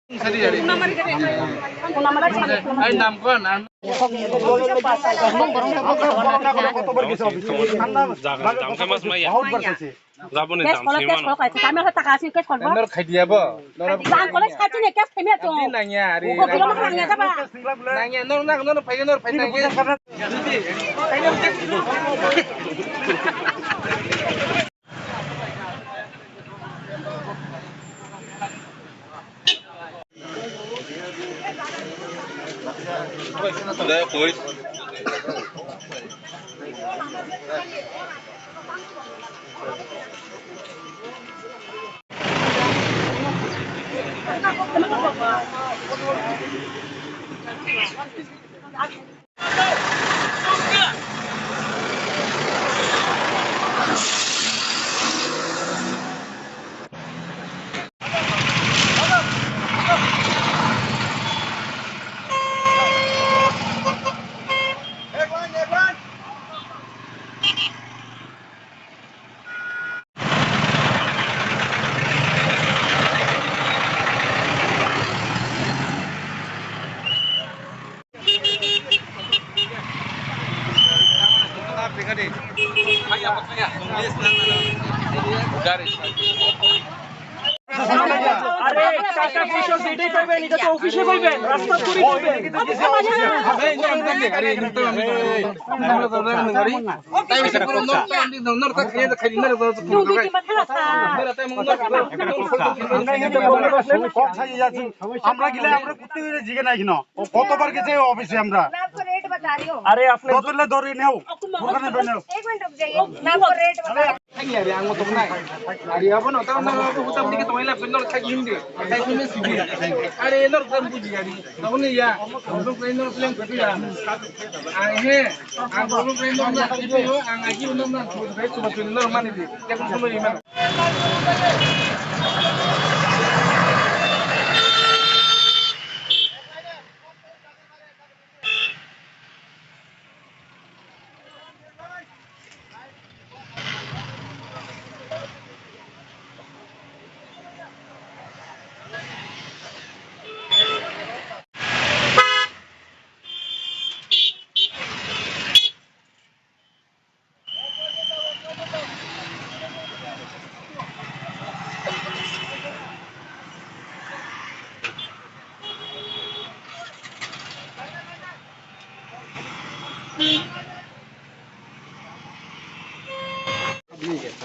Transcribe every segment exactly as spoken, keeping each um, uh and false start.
Ai, naam ko, naam. Jaga, jam khe mas maya. Bahut bar kaise. Jabo ni case dam kholo, sima case no. Kholo, kaisa kami asa taka asi case kholo. Nor khai diya bo. Nor jang kholo, khachi ni case themia to. Nangya, ari. Ko kilo ma nangya jaba. Nangya, nor nang, nor phai, nor phai nangya. আরে, টাকা পয়সা যেটাই পাইবেন, এটা তো অফিসে পাইবেন, রাস্তা করে পাইবেন। আমরা গেলে আমরা ঘুরতে ঘুরতে জিগে নাই কেন? ও কতবার গেছে এই অফিসে আমরা? আরে আপনি দরলে দরে নেও, ওখানে নেও। এক মিনিট রুক যাইয়ে। নাম রেট বাতা। Thangya ri ang motok nai. Ari abo no tang nang abo hutam dike tongila pin no thagi hindi. Thai pin si bi. Are no tang buji ari. Tong ni ya. Tong ni no tang buji ya. Ang he. Ang tong ni no na si bi yo. Ang agi no na. Thai cuma pin no mani di. Tang cuma lima.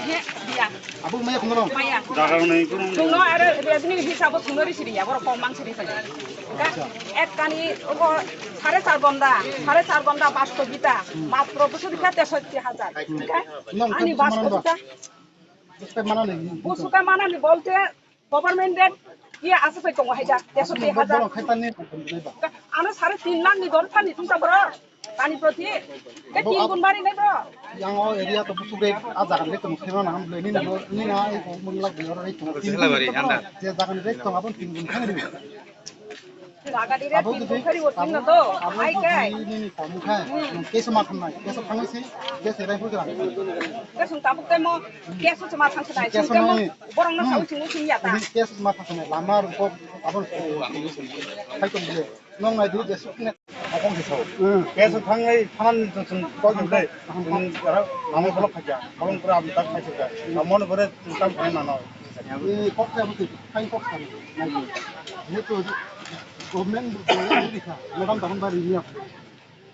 He, dia. Abo maya khumaro. Maya. Jaga nai kurung. Sungno aro revenue hisabo sungno risi dia, borok kok mang siri sari. Ka, ek kani obo sare char gonda, sare char gonda basto gita, matro busu dikha tesotti hajar. Ka, ani basto gita. Busu ka manani bolte Government rate iya asa sai tongo haida, teso tei hajar. Ano sare tin lakh ni dor thani tungsa borok. Tani proti. Ke tin gun bari nai bro. Yang o area to busu rate a jaga rate tong sima na ham le ni na ni na ai ko mun lak biyar rate tong. Tin gun bari anda. Je jaga ni rate tong abon tin gun thang ri. Jaga di rate tin gun thari o tin na to. Ai kai. Ni ni kom khai. Keso ma tham nai. Keso thang si. Keso rai pu gra. Keso tabuk temo. Keso ma thang si nai. Keso nai. Borok no sawi chungo chini ya ta. Ini case ma thang thang lama rukok abon khai tong bile. Nong nai dulu jesuk ne. Abon ke sao. Case thang nai thanan chung chung koi dum dai. Lama bolok khaja. Abon pura abon tak khai suka. Amon bore tam khai nano. Ini kok ya betul. Kain kok kan. Ini tu government boleh dikha. Madam tahun baru ini apa?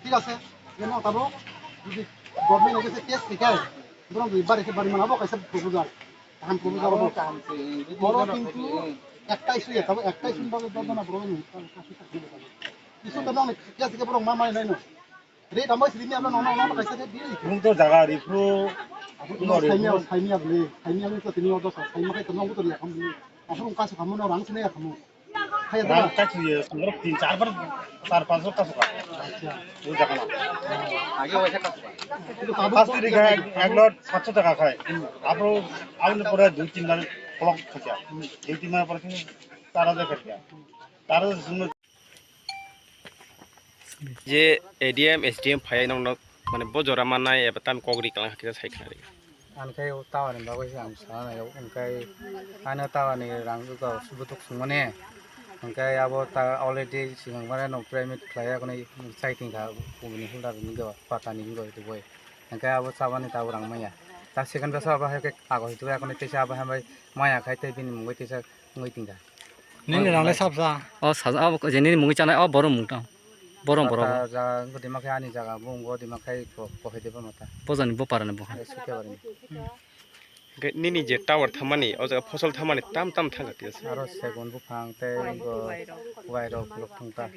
ঠিক আছে, যেন তাবো যদি গভর্নমেন্ট এর কাছে কেস থাকে, বরং দুই বারে সে বাড়ি মানাবো, কাছে প্রপোজাল, কাম প্রপোজাল হবো। বড় কিন্তু একটাই শুয়ে, তবে একটাই শুনবো, দশ জন বড় নেই। কিছু তো না, কেস থেকে বরং মা মারি নাই না। রেট আমার সিলিমি আমরা নন নন কাছে দিয়ে দিই। রুম তো জায়গা রিফ্রু। সাইমিয়া, সাইমিয়া বলে, সাইমিয়া বলে তো তিনি অর্ডার, সাইমিয়া তো নগদ তো এখন। এখন কাছে খামো না, রাং সিনে খামো। Hai, ram tak sih ya, sumber tin char bar, char panch bar kasuka. Itu jangan lah. Age waisa kasuka. Itu tabuk first tirik hai, ek lot satsho taka khai. Apro, apne pura dui tin bar kolok khaja. Dui tin bar pore char hajar khaja. Char hajar sumber. Je A D M, S D M phai nong nok, mane bo jora manai eba tam kok ri klang hakhe sai khna ri. Ang khe o tower ni bagwi se ang sana nai, ang khe ano tower ni rang butok sungmani, Hwnkhe abo ta already swkang mane no payment khlai ya, hwnwi chai tingkha, bini holder ni go, pata ni go, tubui. Hwnkhe abo chabani tabuk rang manya. Ta second besa abo hai khe kago hitubui, akhoni teisa abo hambai maya khai tei bini mungwi teisa wngwi tingkha. Nini rang le sabsa? O saja, abo je nini mungwi chanai, o borok mung tang. Borok, borok. Pata jaga wngkha dima khai ani jaga, bo wngkha dima khai ko-, kohai de bo mata. Bojani bopara ni bo. Sukya bari ni. Hwnkhe nini je tower thamani, o jaga phosol thamani tam tam thangkha tei. Aro segun buphang tei bo wairok khuluk thangkha.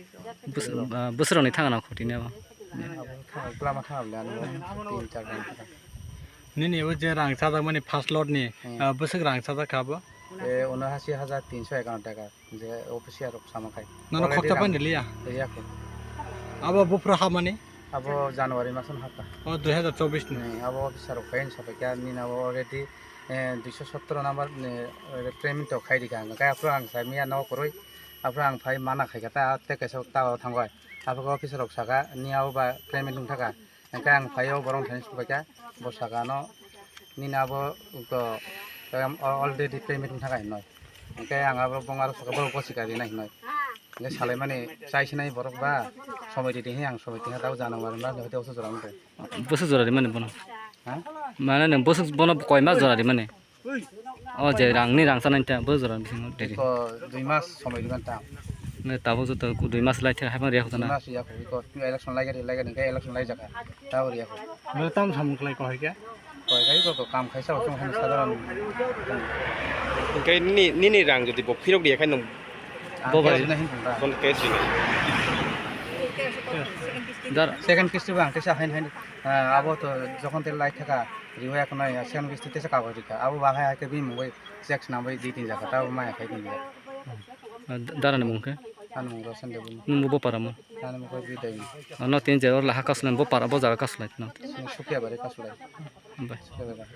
Bus-, ah, bwswk rokni thangna khoti ni abo? Abo thang-, bwlama thangna le ano tin char jon thangkha. Nini o je rang chajakmani first lot ni, hmm, ah, bwswk rang chajak kha abo? E, unoashi hajar tinso ekanno taka. Je official rok sama khai. Nono already khorcha rang pani liya? Liya kho. Abo buphuru hamani? Abo January maso hapta. O dui hajar chobbish ni. Hmm, abo officer rok khai sapai kha, nini abo already, eh, duiso sotoro number ni, eh, payment to khai rikha. Hwnkhe aphuru ang sai miya no kwrwi. Aphuru ang phai mana khai kha ta, tei kaisa ta o thangbai. Abo officer rok saka, ni abo ba payment wng thaka. Hwnkhe ang phaio borok thani subaikha, bo saka ano nini abo go, em, already payment wngkha hinwi. Hwnkhe ang abo bong aro saka borok bo sika rinai hinwi. Hwnkhe salaimani chai sinai borok ba somoi ridi hinwi ang somoi tingkha tabo January mas ni hoite oso jora wngkha. Bwswk jora rimani bono? Ha? Mane nwng bwswk bono koi mas jora rimani? O je rangni rang chanai ta, bo jora bisingo deri. Ko dui mas somoi diban ta. Ne tabo joto dui mas lai thai haiphano riya khotana. Dui mas riya kho, ko election lai gari, lai gari, election lai jaka. Tabo riya kho. Mele tam samung khlai ko hai khe? Ko hai ko, ko kam khaisa rok song sadharon. Hwnkhe nini, nini rang jodi bo phirok riya khai nwng. Bo bai. Bono case rinai. Dar. Second kisti bang kisa hain hain. Ah, abo to jokhon te lai thaka, riwaya khwnai, ah, second kisti tesa kagoj rikha. Abo bahai hai khe bini mungwi check swnamwi di tin jaka, tabo maya khai tin jaka. Ah, da-, darani mung khe? Ani mung Roshan Debbarma. Nwng bo bopara mo? Ani mung khe Bidai. Ah, no tin je oro laha kasulai, bopara bo jaga kasulai no. Sukya bari kasulai. Bai. Sukya bari.